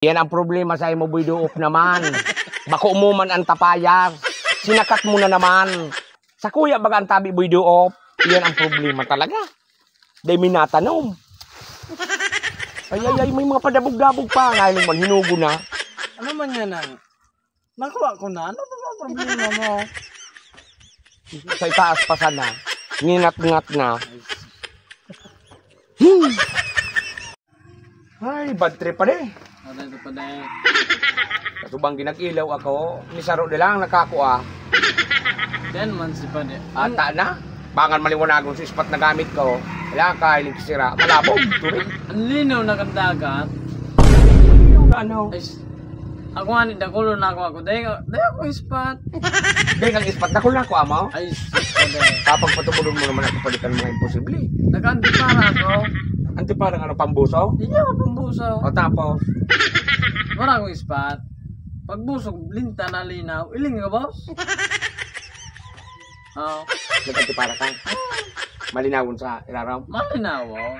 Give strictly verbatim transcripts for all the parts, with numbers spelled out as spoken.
Yan ang problema sa imo, Boy Duop naman. Bako mo man ang tapayas. Sinakat mo na naman. Sa kuya baga ang tabi, Boy Duop. Yan ang problema talaga. Dahil may natanom. Ay, ay, ay, may mga padabog-dabog pa. Ngayon man, hinugo na. Ano man yan, ang? Nakuha ko na. Ano pa ba ang problema mo? Sa itaas pa sana. Ngingat-ngat na. Hmm. Ay, bad trip pa, de. Ano ito pa, de? Katubang ginag-ilaw ako, ni saro na lang nakakua. Yan man si Pade. Ata na. Bangan maliwanagon sa ispat na gamit ko. Kailangan kahiling sira. Malabog, tubig. Ang linaw na kan dagat. Ano? Ay, s-, ako nga ni Dakulo na ako, ako. Dahil, dahil ako ispat. Dahil ang ispat, dakul na ako, amo? Ay, s-, Pade. Kapag patubulon mo naman ako, palitan mga imposible. Nag-antipara ako. Antipara ng ano, pambuso? Hindi ako pambuso. O tapos? Wala akong ispat. Pagbusog, linta na linaw. Iling ka, boss? Oo. Nagkatipara ka? Malinawon sa irarom? Malinawon.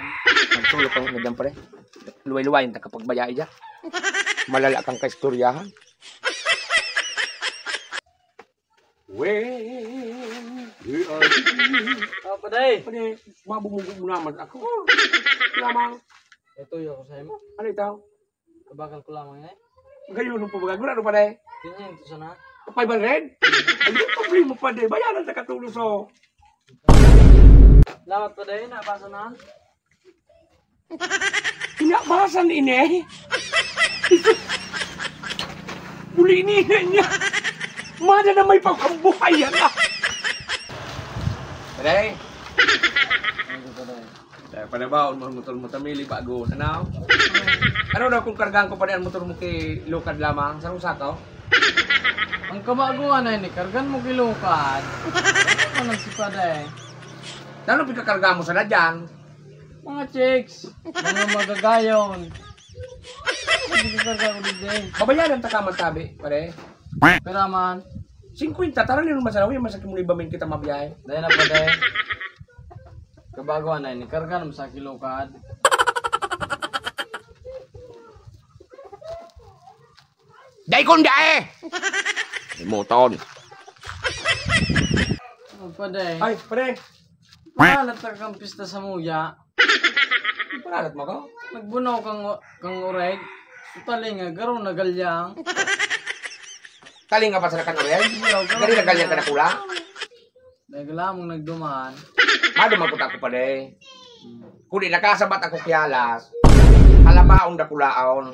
Magsulok kang na dyan, pre. Luway-luwayan ta kapag bayai dyan. Malala kang kaistoryahan. Well, we are... Oh, Paday. Paday, mabumugo mo naman ako. Lamang. Ito yung ako sa imo. Ano ito? Kabakal ko lamang eh. Gayon ang pabagagura, ano pa, day? Ganyan, ito sana. Five hundred? Ay, yung problema pa, day. Bayaran sa katulos, oh. Lawat pa, day. Nabasa na. Pinabasan ini. Uli ni niya. Mana na may pagkabuhayan, ah. Paday. Ano pa, day? Kaya panabaon mo ang motor mo, tamili, bago, ano? Ano daw kung kargahan ko pa rin ang motor mo kay Lukad lamang? Sa usa ka, oh. Ang kabaguhan na ini, kargan mo kay Lukad. Ano man si Paday? Ano pagkakarga mo sana dyan? Mga chicks, mga magagayon. Hindi ko karga ko dito eh. Babayaran ta ka man tabi, pare. Pera man. Singkwenta, tara, liyon man sana, uy, masakit mo iba, men, kita mabiyahe. Dahil na pa, dahil. Kabago na ini, karga naman sa kilokad. Dai kong dae! Imuton. Ano pa, dahil? Ay, pre! Wala na talagang pista sa muya. Paralat mo ko? Nagbunaw kang, kang uray. Talinga, garo na galyang. Talinga pa sa kan uray? Iyo, garo Gari na galyang ka na pula? Dahil lamang nagduman. Maduman ko tako pa, de. Kung di nakasabat ako kiyalas, halabaon dakulaon.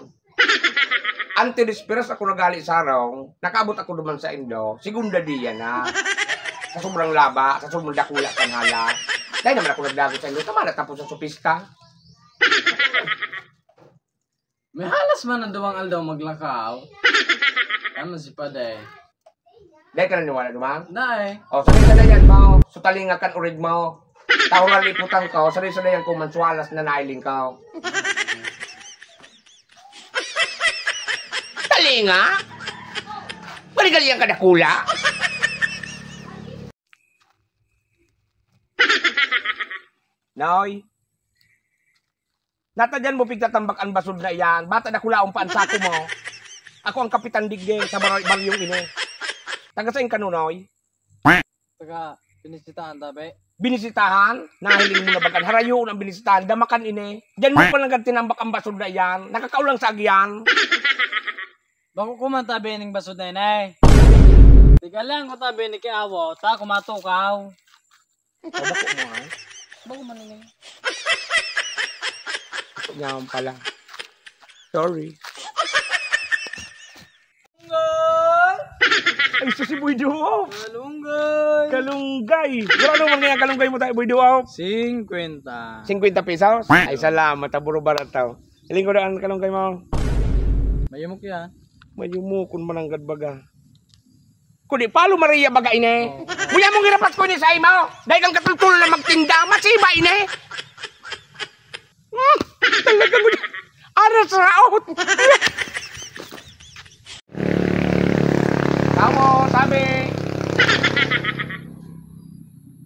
Anti-desperas ako nagali sa harong, nakaabot ako duman sa indo, segunda dia na. Sa sobrang laba, sa sobrang dakula kan hala. Dahil naman ako nagdagot sa indo, tama na tapos sa supista. May halas man ang duwang aldaw maglakaw. Ano si Paday? Dai ka naniwala duman? Dai. O, sabi sa dayan mo, sutalinga kan urig mo. Tahuran liputan ka, o, sabi sa dayan ko, manswalas na nailing ka. Talinga? Baligal yan kadakula? Noy, natadyan mo pigtatambak an basod na iyan. Bata dakulaon pa an sako mo. Ako ang kapitan digdi sa bar-, baryong ini. Taga sain ka, Nonoy? Taga binisitahan, tabi. Binisitahan? Nahiling mo na bagan? Harayoon ang binisitahan. Damakan ini. Diyan mo pa lang tinambak ang basod na iyan. Nakakaulang sa agyan. Bako ko man tabi ning basod na ini. Tiga lang ko tabi ni Kiawo. Ta, kumatukaw. Tabako mo, ha? Bako man ini. Ako nga pala. Sorry. Kalunggay! Ay, sus, si Boy Duop! Kalunggay! Kalunggay! Pero ano man kaya kalunggay mo tayo, Boy Duop? Singkwenta. Singkwenta pesos? Ay, salamat. Aburo barat tao. Iling ko na ang kalunggay mo. Mayumok yan. Mayumokon mananggad baga. Kundi Palo Maria baga ini. Oo. Kuya mong hirapat ko ini sa imo. Dahil kang katultol na magtinda, masiba ini. Hmm, talaga mo. Aras raot. Tawo, tabi.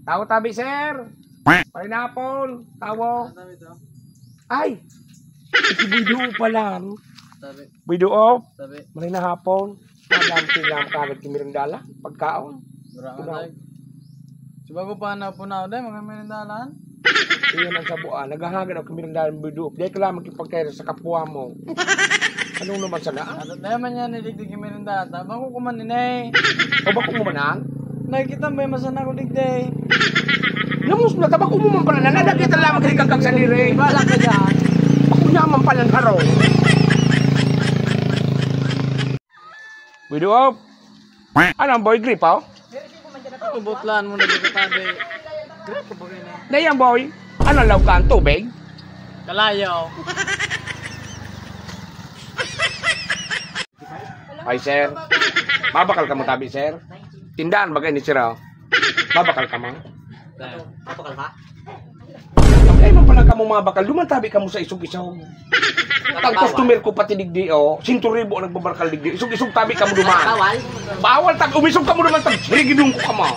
Tawo, tabi, sir. Pineapple. Tawo. Ay! Si Boy Duop pala, no? Sabi, Bido, oh. Sabi, Malay na hapon. Madam, tinam kagad kimirindalan. Pagkaon. Mura ka, Day. Sa bago pa na po na, Day, mga merindalan. Iyan ang sabuan. Naghahagad ako kimirindalan, Bido. Di ka lang makipagkaira sa kapwa mo. Anong naman sana? Ano na naman yan, niligdig yung merindalan. Tabang ko kuman din eh. O ba kung mamanan? Nakikita mo yung masana ko digday. Namus na, tabako mo man pala na. Nakita lang magkikagkag sa liri. Balak ka dyan. Ako naman pala ang haro. Bido, oh. Ano ang boy grip, oh? Ano butlan mo na dito tabi? Grab ko ba kayo na? Dayang boy. Ano law ka ang tubig? Kalayaw. Ay, sir. Mabakal ka mo tabi, sir. Tindahan bagay ni sir, oh. Mabakal ka mo. Mabakal ka? Ay, man pala ka mo mabakal. Lumantabi ka mo sa isog-isog. Pag customer ko pati digdi, oh. Sinto ribo ang nagbabarkal digdi. Isog-isog tabi ka mo duman. Bawal? Bawal tag umisog ka mo duman tag rigidong ko ka mo.